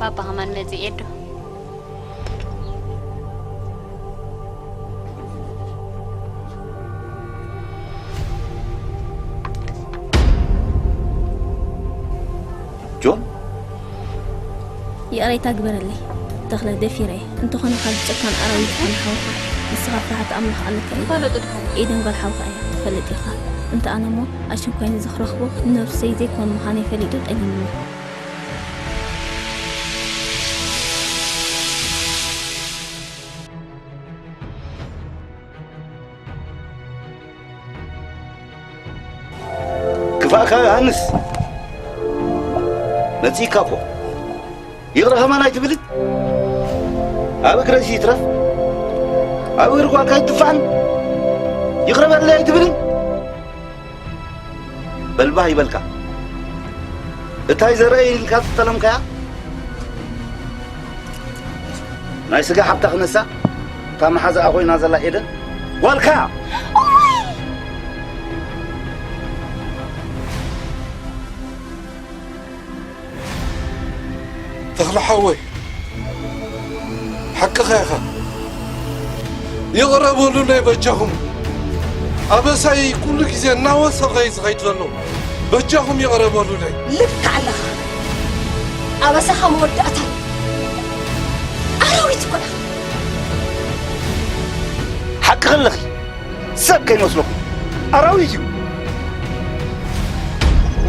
ኣባ ከማን መጽእ ኤዶ። ጆን? ይቕሬታ ግበረለይ ተኽለ፣ ደፊረ እየ። እንተኾነ ካብ ጨካን ኣራዊት ዝኾነ ሓውኻ፣ ንስኻ ፍርሃት ኣምላኽ ኣለካ እዩ። ይፋለጡ ድኾኑ። ኤደን ጓል ሓውኻ እያ፣ ትፈልጥ ኢኻ። እንተ ኣነ እሞ ኣሸንኳይ ንዝኽረኽቦ ንነብሰይ ዘይኮን ምዃነይ ፈሊጡ ጠሊሙኒ። ክፋእካ ዮሃንስ፣ መጺእካ እኮ። ይቕረ ከማን ኣይትብልን? ኣብ እግረሲ ይትረፍ፣ ኣብ እግሪ ጓልካ ይትፋን። ይቕረ በለይ ኣይትብልን? በልባህ ይበልካ። እታይ ዘርአይ ኢልካ ዝጠለምካያ? ናይ ስጋ ሓብታ ክነሳ፣ እታ መሓዛኣ ኮይና ዘላ ኤደን ጓልካ። ተኽለ ሓወይ፣ ሓቅኻ ኢኻ። ይቕረ በሉለይ በጃኹም። ኣበሳይ ኩሉ ግዜ እናወሰኸ እዩ ዝኸይድ ዘሎ። በጃኹም ይቕረ በሉለይ። ልክዕ ኣለኻ። ኣበሳኻ መወዳእታ እዩ። ኣራዊት እኮ ኢኻ። ሓቂ ከለኺ ሰብ ከይመስለኩም ኣራዊት እዩ።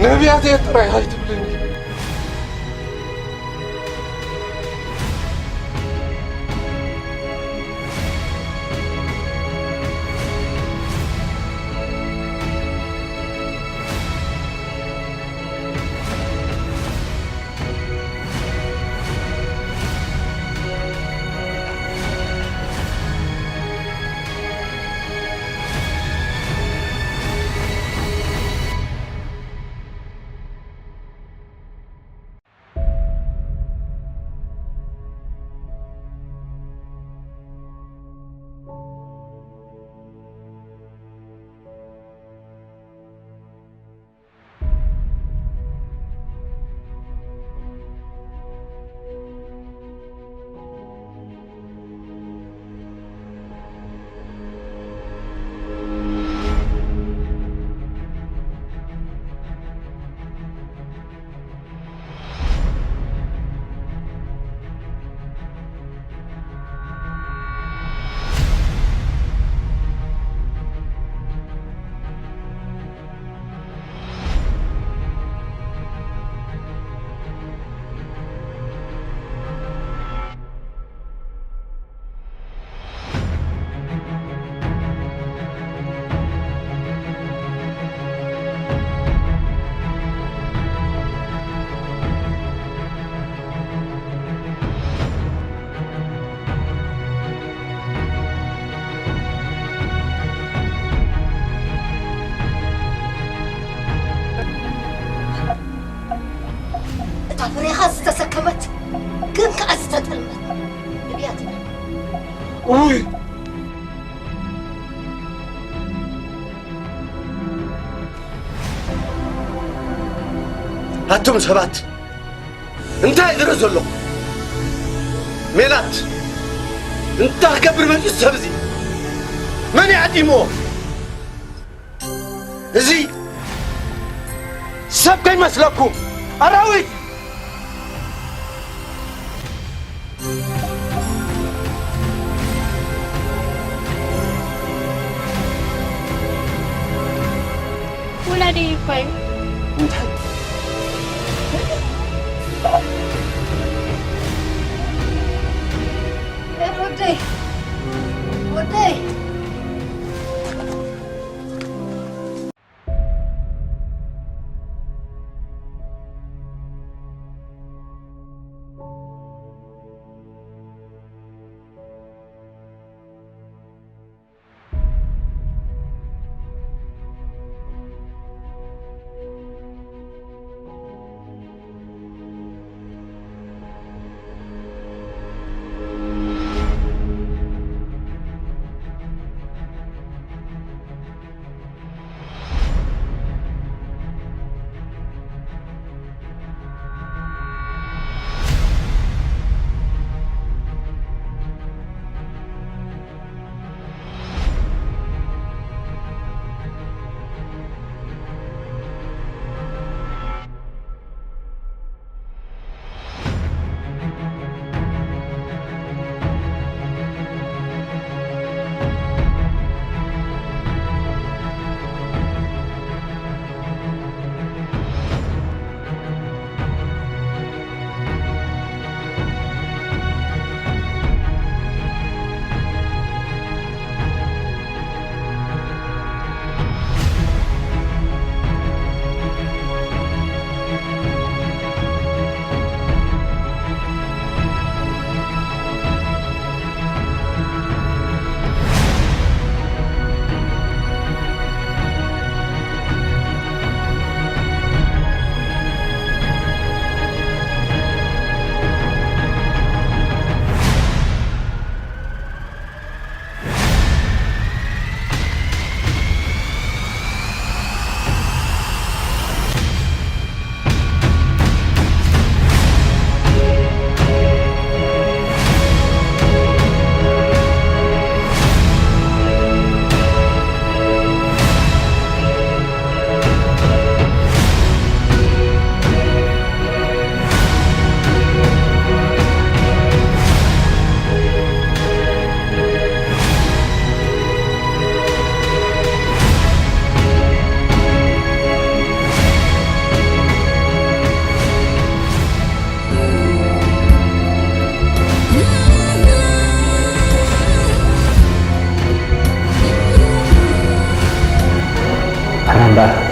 ነቢያት እየ ጥራይ ኣይትብልኒ። እታ ፍሬኻ ዝተሰከመት ግን ከኣ ዝተጠልመት ንብያት እያ። ውይ! ኣቱም ሰባት፣ እንታይ ዝርኢ ዘለኹ? ሜላት፣ እንታይ ክገብር መጺኡ ሰብ እዚ? መን እዩ ዓዲምዎ? እዚ ሰብ ከይመስለኩም፣ ኣራዊት! ውላደይ እኳ እዩ። እንታይ? ወደይ! ወደይ!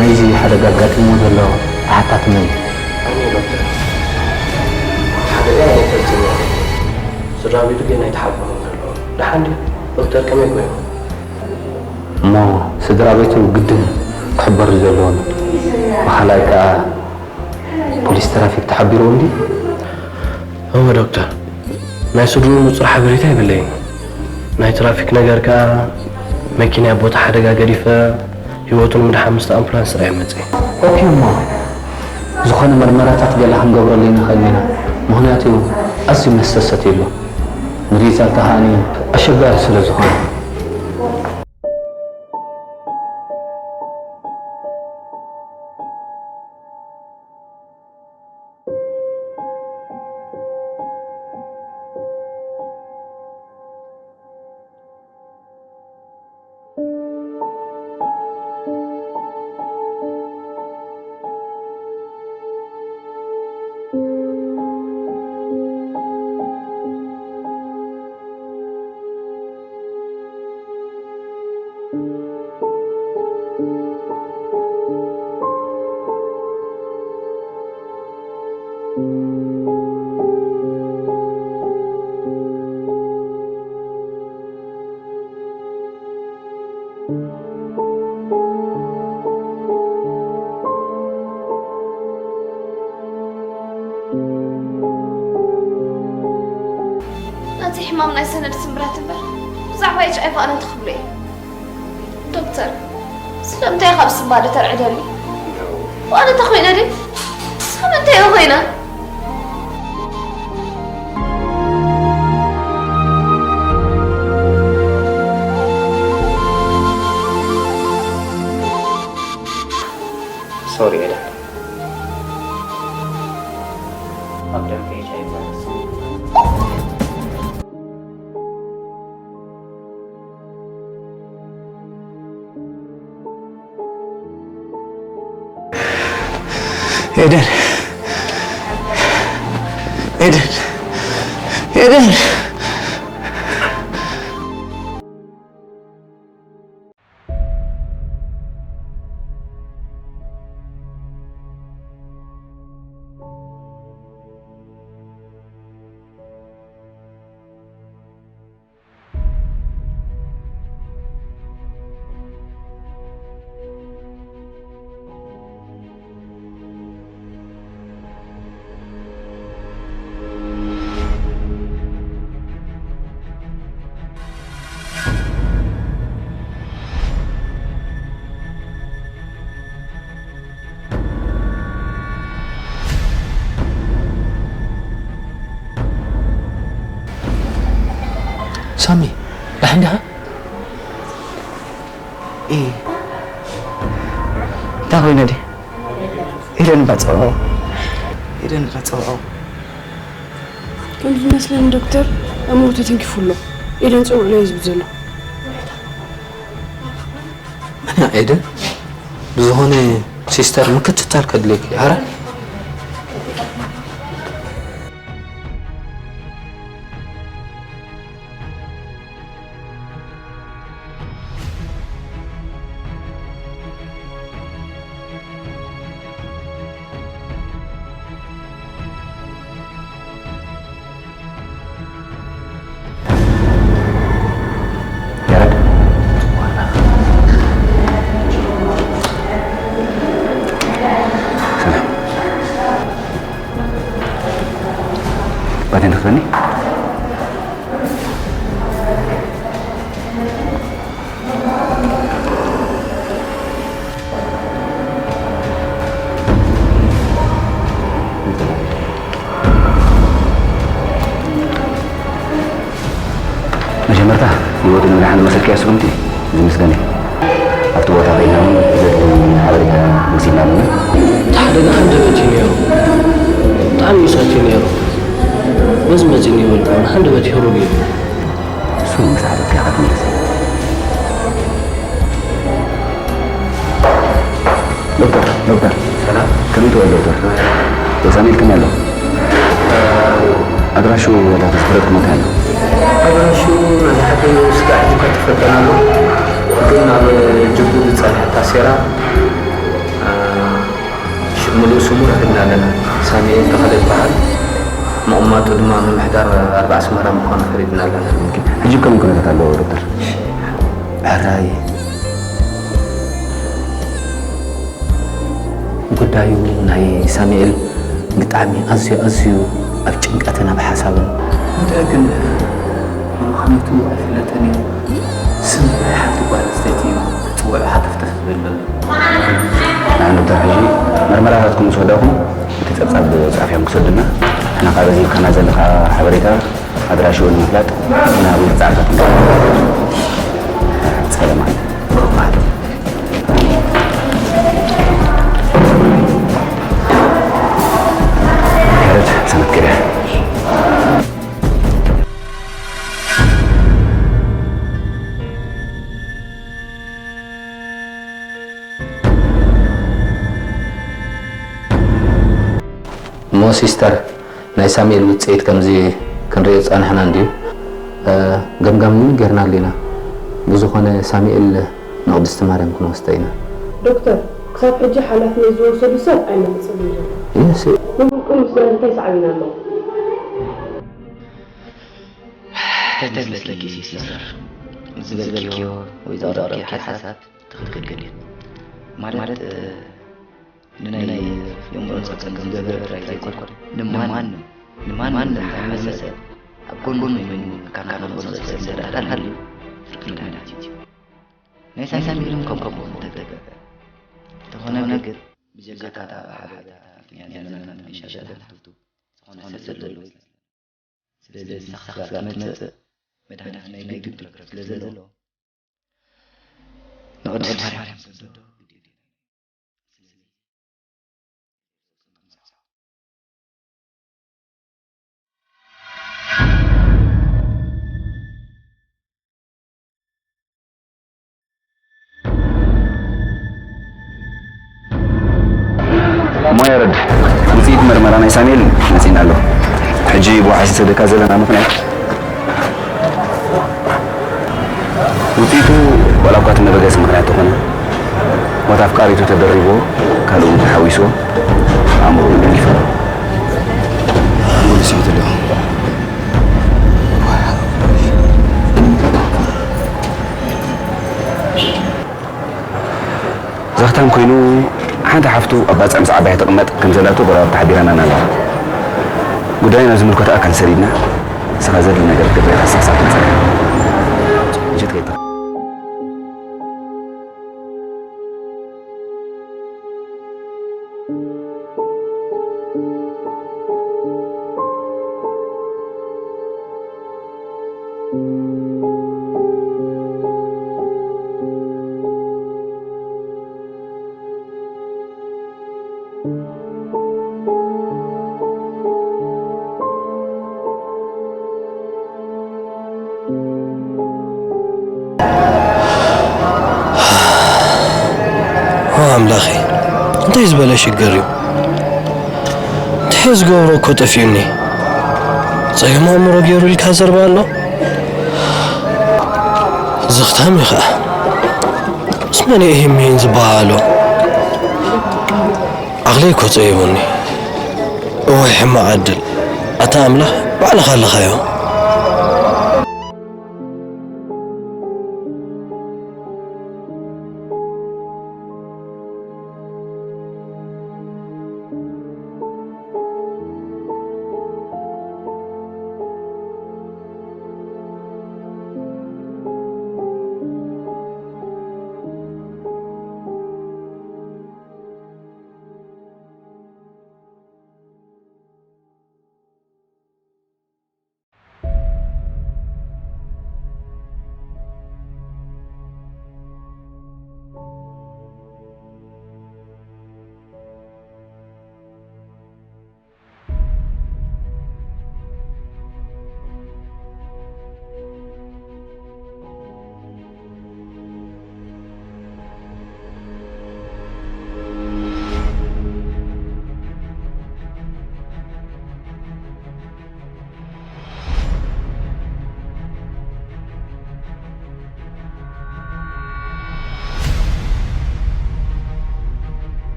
ናይዚ ሓደጋ ኣጋጢምዎ ዘሎ ተሓታቲ መን እዩ? ኣነ ዶክተር። ሓደጋ ኣይፈጽም እየ። ስድራ ቤቱ ግን ኣይተሓጎሩን ዘለዉ። ደሓን ድዩ? ዶክተር ከመይ ኮይኑ? እሞ ስድራ ቤቱ ግድን ክሕበሩ ዘለዎም። ብኻልኣይ ከኣ ፖሊስ ትራፊክ ተሓቢርዎ እንድዩ? እወ ዶክተር፣ ናይ ስድርኡ ንጹር ሓበሬታ የብለይን። ናይ ትራፊክ ነገር ከኣ መኪና ኣብ ቦታ ሓደጋ ገዲፈ ህይወቱ ንምድሓን ምስቲ ኣምቡላንስ ጥራይ መጽየ። ኦኬ እሞ ዝኾነ መርመራታት ገለ ክንገብረሉ ኣይንኽእልን ኢና። ምኽንያቱ ኣዝዩ መስተ ሰትዩ ኣሎ። ንሪዛልት ከኣ ኣሸጋሪ ስለ ዝኾነ። ነቲ ሕማም ናይ ሰነድ ስምረት እምበር ብዛዕባ ኤች ኣይ ቪ ኣነ እንታይ ክብሎ እየ? ዶክተር፣ ስለምንታይ ካብ ስምባ ዶ ተርዕደኒ? ኣነ እንታይ ኮይነ ድየ? ስለምንታይ እየ ኮይነ? ሶሪ ኤደን። ኣብ ደም ኤች ኣይ ቪ ቫይረስ። ኤደን። ኤደን። ኤደን። ሳሚ፣ ደሓን ዲኻ? ኢ-፣ እንታይ ኮይነ ድየ? ኤደን እባ ጸውዖ። ኤደን እባ ጸውዖ። ከም ዝመስለኒ ዶክተር፣ ኣእምሮ ተተንኪፉ ኣሎ። ኤደን ጸውዕሎ እዩ ዝብል ዘሎ። መን እያ ኤደን? ብዝኾነ ሲስተር ምክትታል ከድልየኪ እዩ። ኣረ። ያረድ። ሰላም። ባቴን ትኽፈኒ? መጀመርታ ህይወቱ ንምድሓን ዝወሰድክያ ስጉምቲ ዝምስገን እዩ። ኣብቲ ቦታ ኮይና እውን ዘድሊ ሓበሬታ ወሲድናሉ ኢና። እቲ ሓደጋ ሃንደበት እዩ ነይሩ። ብጣዕሚ እዩ ሰትዩ ነይሩ። በዚ መፂእኒ ይበልኩ፣ ሃንደበት እዩ ህሩግ እዩ። እሱ ምስ ሓተትካ ኢኻ ትምለስ። ዶክተር፣ ዶክተር። ሰላም። ከመይ ትውዕል ዶክተር? ሳሙኤል ከመይ ኣሎ? ኣድራሹ ወላ ተዝፈለጥኩም እንታይ ኣሎ? ኣድራሹ ናይ ሓኪም ስጋዕ ጅካ ተፈተና ኣሎ። ግን ኣብ ጅቡ ዝጸንሐታ ሴራ ምሉእ ስሙ ረኺብና ኣለና። ሳሙኤል ተኸለ ይበሃል። መቐመጡ ድማ ምምሕዳር ኣርባ ኣስመራ ምዃኑ ፈሊጥና ኣለና። ሕጂ ከመይ ኩነታት ኣለዎ ዶክተር? ሕራይ። ጉዳዩ ናይ ሳሙኤል ብጣዕሚ ኣዝዩ፣ ኣዝዩ ኣብ ጭንቀትን ኣብ ሓሳብን። እንታይ ግን ምኽንያቱ ኣይፍለጥን እዩ። ስም ናይ ሓንቲ ጓል ኣንስተይቲ እዩ ክጽውዕ ሃተፍተፍ ዝብል ዘሎ። ንሕና ዶክተር ሕጂ መርመራታትኩም ምስ ወዳእኩም እቲ ጸብጻብ ጻፊዮም ክሰዱልና፣ ንሕና ካብ በዚ ኢልካና ዘለኻ ሓበሬታ ኣድራሽኡ ንምፍላጥ ናብኡ ጻዕርታት ንገብር። ጸለማ። ምሕረት ሰመት ገበያ። እሞ ሲስተር፣ ናይ ሳሙኤል ውጽኢት ከምዚ ክንርእዮ ዝጸናሕና እንድዩ። እ፣ ገምጋም እውን ጌርናሉ ኢና። ብዝኾነ ሳሙኤል ንቕድስቲ ማርያም ክንወስዶ ኢና። ዶክተር፣ ክሳብ ሕጂ ሓላፍነት ዝወሰዱ ሰብ ኣይመረጸሉን ዘሎ። የስ። ንውልቁ ምስ እንታይ ሳዕቤን ኣለዎ? እንታይ መስለኪ ሲስተር? ዝበልክዮ ወይ ዘቕረብክዮ ሓሳብ ትኽክል እዩ። ማለት፣ እ፣ ንናይ የእምሮ ጸገም ዝገበረ ጥራይ ዘይኮነ፣ ንማንም፣ ንማንም ዝሓመመ ሰብ ኣብ ጎኑ ኮይኑ ክከናኸኖ ዝኽእል ሰብ እንተ ደኣ ሃልዩ፣ ፍርቂ መድሃኒት እዩ። ናይ ሳሙኤል እውን ከምኡ ክኸውን ተገብአ። እንተኾነ ግን፣ ብጀካ እታ ሓበሬታ ኣፍኒና ዘለና መሻሻል ሃፍቱ ዝኾነ ሰብ ዘለዎ ይመስለኒ። ስለዚ ንስኻ ክትመጽእ መድሃኒት ናይ ግድን ክትረክብ ስለ ዘለዎ፣ ንቕድስት ማርያም ክንሰዶ ግዴታ እዩ። እሞ ያረድ፣ ውፅኢት መርመራ ናይ ሳሙኤል መፂና ኣሎ። ሕጂ ብዋሕዚ ሰደካ ዘለና ምኽንያት፣ ውፅኢቱ ዋላ እኳ እቲ መበገሲ ምኽንያት ተኾነ፣ ሞት ኣፍቃሪቱ ተደሪብዎ፣ ካልእ እውን ተሓዊስዎ፣ ኣእምሮኡ ደንጊፉ። ኣንጎሉ ስሒቱ ኣሎ። ዘኽታም ኮይኑ፣ ሓንቲ ሓፍቱ ኣብ ባጽዕ ምስ ዓባያ ትቕመጥ ከም ዘላቶ ጎረባብቲ ሓቢራናና ኣለዋ። ጉዳይና ዝምልከቶ ኣካል ሰዲድና፣ ንስኻ ዘድሊ ነገር ክትገብር ኢኻ፣ ንስኻ ክሳብ ትመጽእ። ምሸት ከይትረፍ። ኦ ኣምላኸይ፣ እንታይ ዝበለ ሽግር እዩ? እንታይ ዝገብሮ እኮ ጠፊኡኒ። ጸገም ኣእምሮ ገይሩ ኢልካ ዘረባ ኣሎ? ዘኽታም እዩ ኸኣ። ምስ መን እየ ሂን ዝበሃል ኣሎ? ዓቕለይ እኮ ጸይሙኒ። እዋይ ሕማቕ ዕድል። ኣታ ኣምላኽ ባዕልኻ ኣለኻዮ።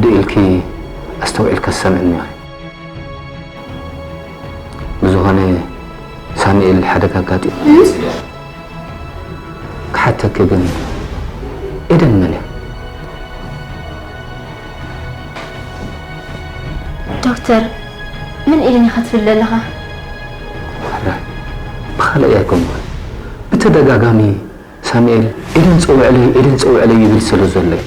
ኢልኪ ኣስተውዒልካ ሰምዕኒ ኢኺ። ብዝኾነ ሳሙኤል ሓደጋ ኣጋጢሙ። ክሓተኪ ግን ኤደን መን እያ? ዶክተር፣ ምን ኢልኒ ኢኻ ትብል ዘለኻ? ሕራይ ብኻልእ ኣይኮንኩን። ብተደጋጋሚ ሳሙኤል ኤደን ጸውዕለይ፣ ኤደን ጸውዕለይ ይብል ስለ ዘሎ እዩ።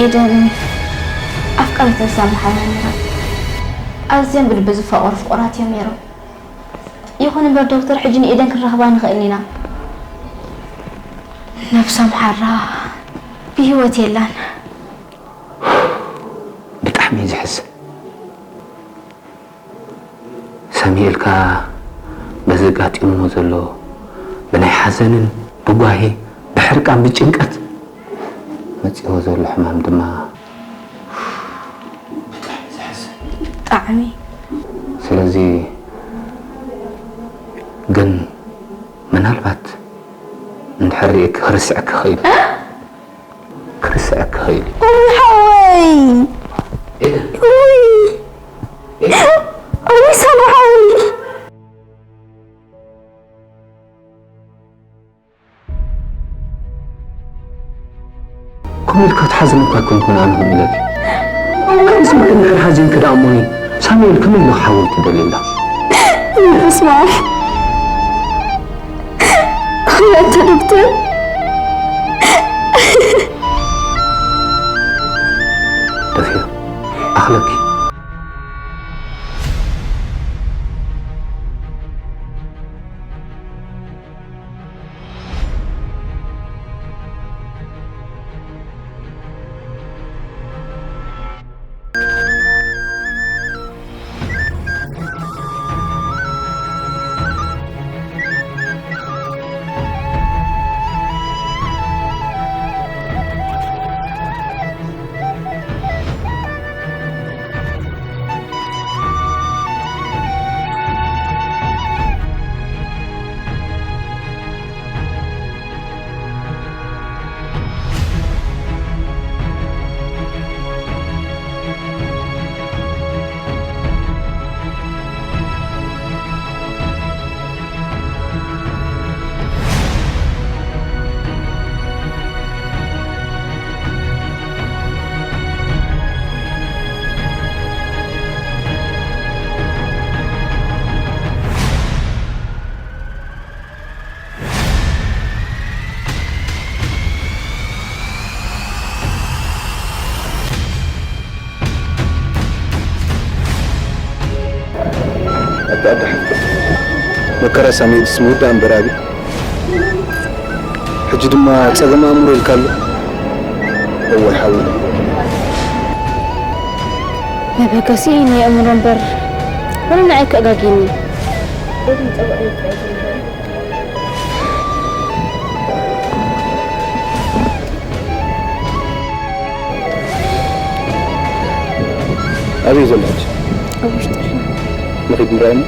ኤደን ኣፍቃሪት ነብሳ ምሓራ ነይራ። ኣዝዮም ብልቢ ዝፋቐሩ ፍቑራት እዮም ነይሮም። ይኹን እምበር ዶክተር፣ ሕጂ ንኤደን ክንረኽባ ንኽእል ኢና። ነብሳ ምሓራ ብህይወት የላን። ብጣዕሚ እዩ ዘሕዝን። ሳሙኤል ከኣ በዚ ኣጋጢምዎ ዘሎ ብናይ ሓዘንን ብጓሂ ብሕርቃን ብጭንቀት መጺእዎ ዘሎ ሕማም ድማ ብጣዕሚ ዘሕዝን። ብጣዕሚ። ስለዚ ግን ምናልባት እንድሕር ርኢኪ ክርስዕ ክኽእል። ክርስዕ ክኽእል እዩ። ውይ ሓወይ! ኤደን፣ ውይ! ኤደን፣ ውይ ሳሚ ሓወይ! ከምኡ ኢልካ ትሓዝን እኳ ኣይኮንኩን ኣነ ከምኡ ኢለኪ። ከምዚ ኢልኪ እንድሕር ሓዚንኪ ደኣ እሞኒ ሳሙኤል ከመይ ኢሉ ክሓውል ትደልይላ? እስማዕ፣ ክልተ ዶክተር ደፊኡ ኣኽለኪ። ኣታ ኣደ ሓፍተይ፣ መከራ ሳሚኤልስ ምውዳእ እምበር ኣብዩ። ሕጂ ድማ ጸገም ኣእምሮ ኢልካ ኣሎ። እወ ሓዊ። መበገሲ ናይ ኣእምሮ እምበር ወላ ንዓይ ከጋግየኒ። ኣበይ ዘሎ ሕጂ? ኣብ ውሽጢ። ንኺድ ንርኣየኒ።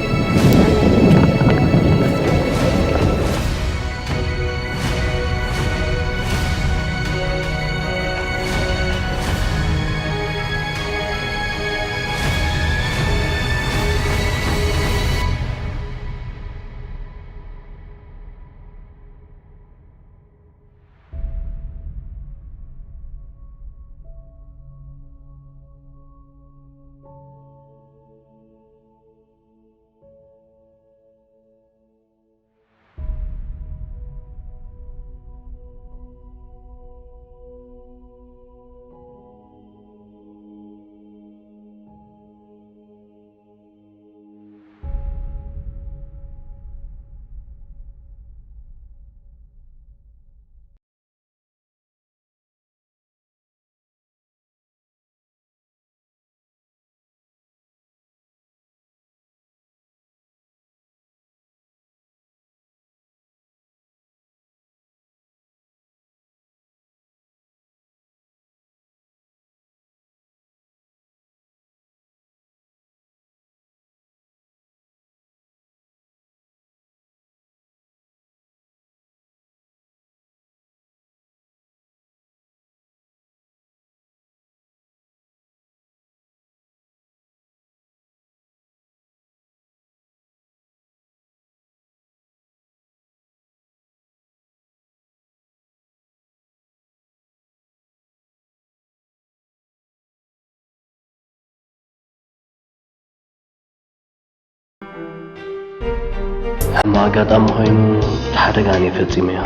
ሕማቕ ኣጋጣሚ ኮይኑ እቲ ሓደጋ ኣነ ፈጺመዮ።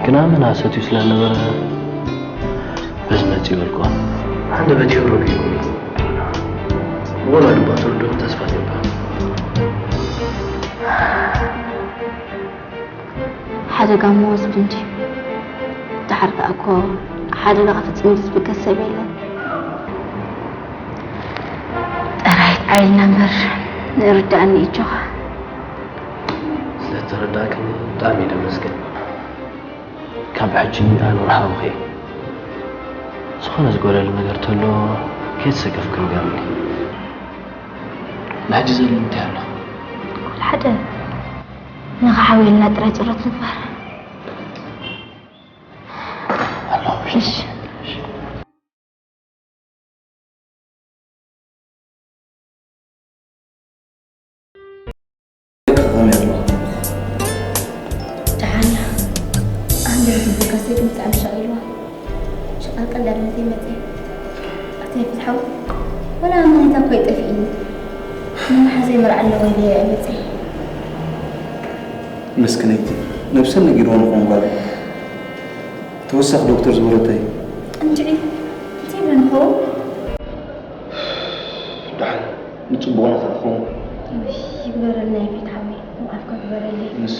ግና መን ኣሰትዩ ስለ ነበረ በዚ መጺ በልኩዋ። ሓደ በዲኡ ረቢኹኒ። ንወላዲ እባ ትርድኦም ተስፋ ትገብር። ሓደጋ እሞ ዝብል እንድዩ። ደሓር ከኣ እኮ ሓደጋ ክፍጽም ዝብገስ ሰብ የለን። ጥራይ ዓይልና እምበር ንርዳእኒ እጆኻ። ስለተረዳእክኒ ብጣዕሚ እየ ደመስግን። ካብ ሕጂ ኣነ እውን ሓውኺ እየ። ዝኾነ ዝጎደለ ነገር ተሎ ከይተሰከፍኪ ንገርኒ። ንሕጂ ዘለኒ እንታይ ኣሎ? ኩሉ ሓደ ንኽሓውየልና ጥራይ ጸሎት ንግበር። ኣለኹ። እሺ። ደሓን እያ። ኣንጀል ዝብልካ ሴት ብጣዕሚ ሸቒልዋ። ሸቐልቀል ዳርነት ይመጽእ። ኣቲ ፍትሓዊ፣ ወላ ኣማኒታ እኮ ይጠፍእኒ። ንመሓዘይ መርዓ ኣለዎ ኢለ እየ መጽእ። መስክነይቲ፣ ነብሰን ነጊርወን ክኾን ጓል። ተወሳኺ ዶክተር ዝበሎ እንታይ እዩ? እንድዒ፣ እንታይ ኢለ ንኸውን? ደሓን፣ ንጽቡቕና ከኣ ክኸውን። ውይ፣ ይግበረልና የፌት ሓወይ፣ መዓልካ ግበረለይ። ንስ